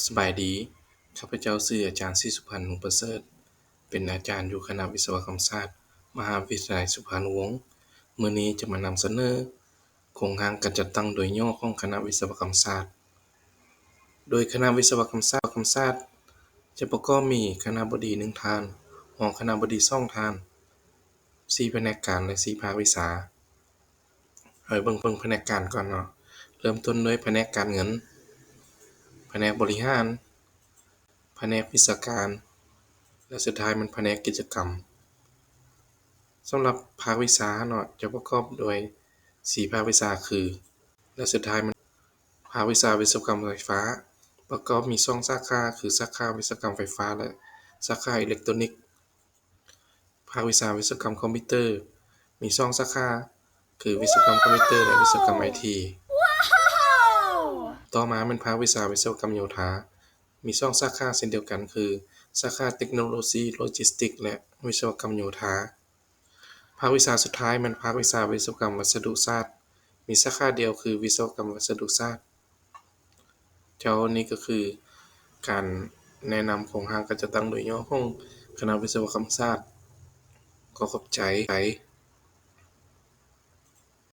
ສະບາຍດີ, ຂ້າພະເຈົ້າຊື່ອາຈານ ສີສຸພັນ ຮຸ່ງປະເສີດ, ເປັນອາຈານຢູ່ຄະນະວິສະວະກຳສາດ ມະຫາວິທະຍາໄລສຸພານຸວົງ. ມື້ນີ້ຈະມານຳສະເໜີໂຄງຮ່າງການຈັດຕັ້ງໂດຍຫຍໍ້ຂອງຄະນະວິສະວະກຳສາດ. ໂດຍຄະນະວິສະວະກຳສາດ ກຳສາດ ຈະປະກອບມີຄະນະບໍດີໜຶ່ງທ່ານ, ຮອງຄະນະບໍດີສອງທ່ານ, ສີ່ພະແນກການ ແລະ ສີ່ພາກວິຊາ. ເຮົາເບິ່ງ ເບິ່ງພະແນກການກ່ອນເນາະ. ເລີ່ມຕົ້ນດ້ວຍພະແນກການເງິນ, ພະແນກບໍລິຫານ, ພະແນກວິຊາການ ແລະ ສຸດທ້າຍແມ່ນພະແນກກິດຈະກຳ. ສຳລັບພາກວິຊາເນາະ ຈະປະກອບດ້ວຍສີ່ພາກວິຊາຄື ແລະ ສຸດທ້າຍແມ່ນພາກວິຊາວິສະວະກຳໄຟຟ້າ ປະກອບມີສອງສາຂາ ຄືສາຂາວິສະວະກຳໄຟຟ້າ ແລະ ສາຂາອີເລັກໂຕຣນິກ. ພາກວິຊາວິສະວະກຳຄອມພິວເຕີ ມີສອງສາຂາ ຄືວິສະວະກຳຄອມພິວເຕີ ແລະ ວິສະວະກຳໄອທີ. ຕໍ່ມາແມ່ນພາກວິຊາວິສະວະກຳໂຍທາ ມີສອງສາຂາເຊັ່ນດຽວກັນ ຄືສາຂາເຕັກໂນໂລຊີໂລຈິສຕິກ ແລະ ວິສະວະກຳໂຍທາ. ພາກວິຊາສຸດທ້າຍແມ່ນພາກວິຊາວິສະວະກຳວັດສະດຸສາດ ມີສາຂາດຽວຄືວິສະວະກຳວັດສະດຸສາດ. ເຈົ້າ, ນີ້ກໍຄືການແນະນຳໂຄງຮ່າງການຈັດຕັ້ງໂດຍຫຍໍ້ຂອງຄະນະວິສະວະກຳສາດ. ຂໍຂອບໃຈ.